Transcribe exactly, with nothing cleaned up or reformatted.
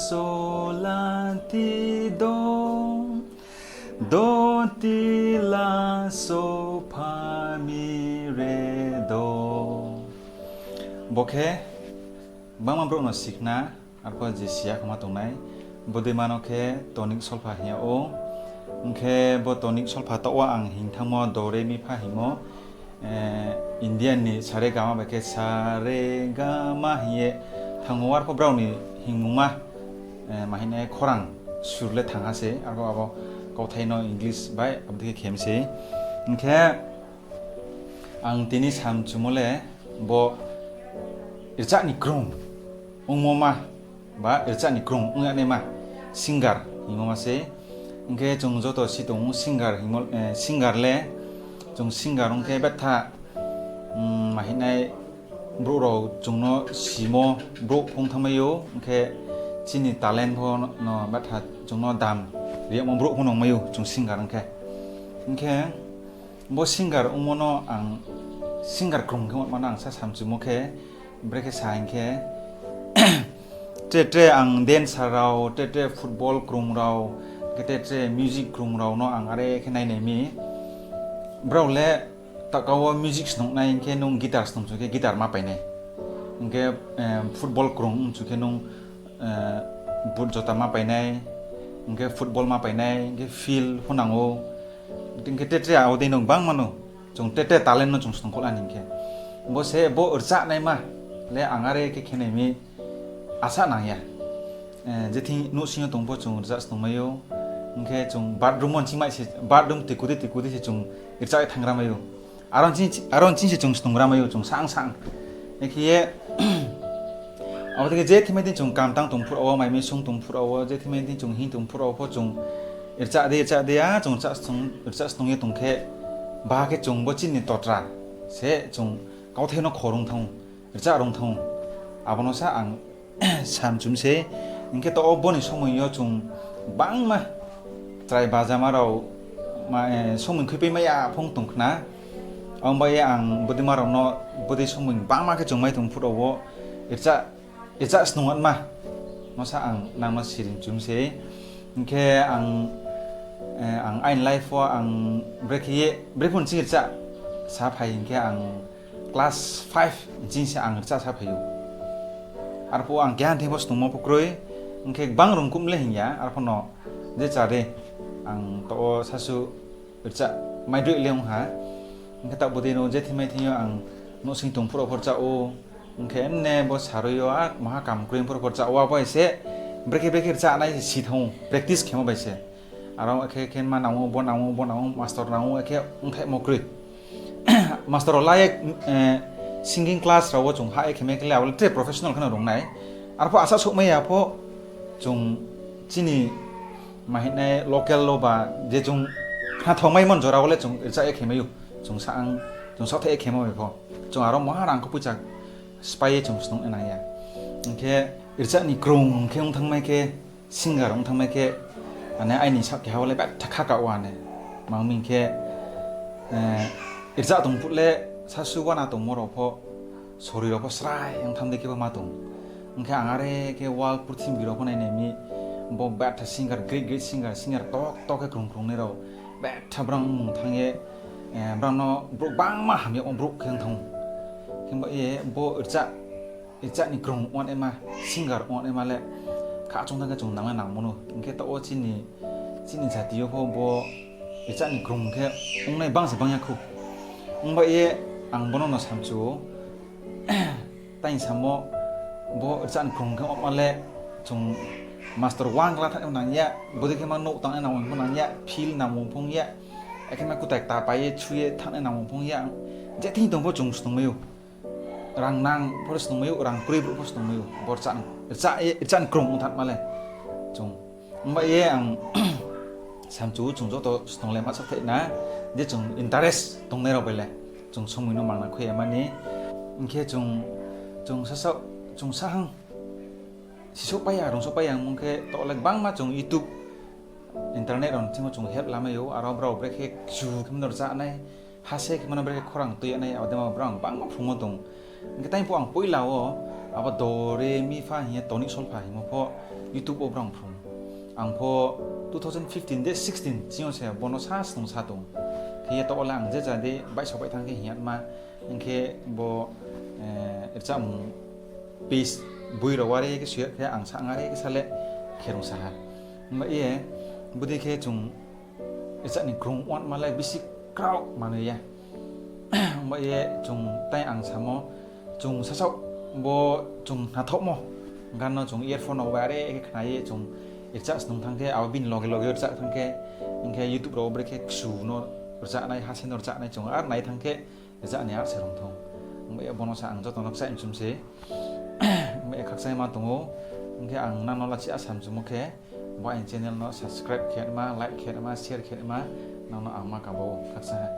Sola ti do, do ti la so pha mi re do. Bo khe gbangma brouh no sikhna, arphuh je siya khoma tongnai. Bodei ma no khe tonic solfa hing yag ou. Hing khe bo tonic solfa taoh wo ang hing thanngmo do re mi pha hingmo, Indian ni sa re ga ma bai khe sa re ga ma hing ye thanng ou, arphuh brao ni hingmungma, ma hing nai khorang sur le thanng ha se, arphuh abo kauthai no English bai abo dei khe khe mi se. Hing khe ang tini samchumo le bo rchah ni krung ongmo ma, ba rchah ni krung ong yag naima singer hingmo ma se. Hing khe chung joto si tong ou singer hingmo, singer le, chung singer ong khe betha, ma hing nai, brouh rao chung no simo brouh phung thanngmai ou, hing khe chini talent pho no betha chung no dam ri yagmo brouh pho nungmai ou chung singer ong khe. Hing khe bo singer ongmo no ang singer krung khe ongmo no ang sa samchumo khe, brekhe sa hing khe, tre tre ang dancer rao, tre tre football krung rao, khe tre tre music krung rao no ang are khe nainai mi. Brao le taoh ka wo music snungnai hing khe nung guitar snung chu khe guitar ma pai nai. Hing khe football krung ong chu khe nung boot jota ma pai nai, hing khe football ma pai nai, hing khe field pho nang ou. Hing khe tre tre abo dei no gbangma no, chung tre tre talent no chung snung khouh la ni hing khe. Bo se bo rchah naima le ang are khe khe nai mi asa nang ya. Je thing nouhsing yo tong pho chung rchah snungmai ou. Hing khe chung bathroom wo nching mai se, bathroom tikudi tikudi se chung rchah ye thanng ra mai ou. Aro nching se chung snung ra mai ou, chung sang sang. Ekhe ye, abo dei khe je thimai thing chung kam tang tong phuh rao wo, mai mi sung tong phuh rao wo, je thimai thing chung hing tong phuh rao pho chung rchah dei, rchah dei, a chung rchah snung ye tong khe, ba khe chung bo chini totra se chung kauthai no kho rung thanng ou, rchah rung thanng ou. Abo no sa ang samchum se. Hing khe taoh wo bo ni somoing yo chung gbangma chrai bajama rao, somoing khuipai mai ya phung tong khna. Abo bai ye ang bodei ma rao no, bodei somoing gbangma khe chung mai tong phuh rao wo rchah snung anma no sa ang nang no siring chum se. Hing khe ang, ang aini life wo ang brekhe ye, brekhe pho nching rchah sa phai hing khe ang class five nching se ang rchah sa phai ou. Arphuh ang keha thing pho snungmo pho kroi, hing khe gbang rung kum le hing ya, arphuh no je chare ang taoh wo sasu rchah mai droih le ong ha. Hing khe taoh bodei no je thimai thing yo ang nouhsing tong phuh rao pho rchah ou, hing khe mne bo sarui yo a maha kam kroi phuh rao pho rchah ou, abo hai se brekhe brekhe rchah nai se si thanng ou, practice khemo bai se. Aro khe khe ma nang ou, bo nang ou, bo nang ou, master nang ou, khe ongthaihmo kroi. Master rao la ye, singing class rao wo chung hah ye khe mai khe le abo le tre professional khe no rung nai. Arphuh asa souhmai ya pho chung chini ma hing nai local wo ba je chung khnathao maimo ni jora wo le chung rchah ye khe mai ou. Chung saohthaih ye khemo bai pho. Chung aro maha rang kho poicha sphái ye chung snung nai nang ya. Hing khe rchah ni krung khe ong thanngmai khe, singer ong thanngmai khe, ane aini saoh keha wo le betha kha ka wa ne. Mang mi hing khe, rchah tong phuh le sasu wana tongmo rao pho, sori rao pho srai ong thanng dei khe pho ma tong. Hing khe ang are khe world purthimbi rao pho nainai mi, bo betha singer, great great singer, singer ktor ktor khe krung krungnai rao, betha brang mung thanng ye, brang no brouh gbangma ham yagmo brouh khe ong thanng ou. Himba ye bo rchah ni krung ongnaima, singer ongnaima le kha chung thanng khe chung nang le nangmo nou. Hing khe taoh wo chini jati yo pho bo rchah ni krung khe ongnai bang se bang ya khou. Himba ye ang bo no no samchu ou. Tai samo bo rchah ni krung khe ongma le chung master wang kla thanng nang ya, bodei khe ma nouh tang nangmo pho nang ya, field nangmo pho ong ya, akhe ma kutai kta pai ye chu ye thanng nangmo pho ong ya. Je thing tong pho chung snungmai ou. Rang nang pho snungmai ou, rang kroi brouh pho snungmai ou. Bo rchah ni krung ong thanngma le chung. Himba ye ang samchu ou, chung joto snung le ma saohthaih na, je chung interest tongnai rao bai le chung somoing no mangna khui ya mani. Hing khe chung, chung sasao, chung sahang sisouhpai ya, rungsouhpai ya ongmung khe taoh le gbangma chung YouTube, internet rao ni thing yo chung help lamai ou, aro brao brekhe kchu khe mano rchah nai, hase khe mano brekhe khorang tui ya nai, abo dei ma brao ang gbangma phrungmo tong. Hing khe tai phuh ang poila wo, Abo do re mi fa hing ye tonic solfa hingmo pho YouTube wo brao phrung. Ang pho two thousand fifteen de sixteen ching yo se bo no sa snung sa tong. Khe ye taoh wo le ang je ja de baihsa baih thanng khe hing ya ma, hing khe bo, eh, rchahmung page boi rao are khe soi ya khe ang sa ang are khe sa le khe rung sa ha. Himba ye bodei khe chung rchah ni krung uanma le bisi kraoh manoi ya. Himba ye chung tai ang samo, chung sasaoh bo chung khnathaohmo gan no chung earphone rao bai are khe khna ye chung rchah snung thanng khe, abo bini loge loge rchah thanng khe, hing khe YouTube rao wo brekhe kchu no rchah nai, hase no rchah nai chung ar nai thanng khe, rchah ni ar se rung thung. Himba ye bo no sa ang joto no kchaih mchum se. Himba ye khakchangma tong ou. Hing khe ang nang no lachi a samchumo khe, bo aini channel no subscribe khe ma, like khe ma, share khe ma, nang no ang ma kabo khakchang ha.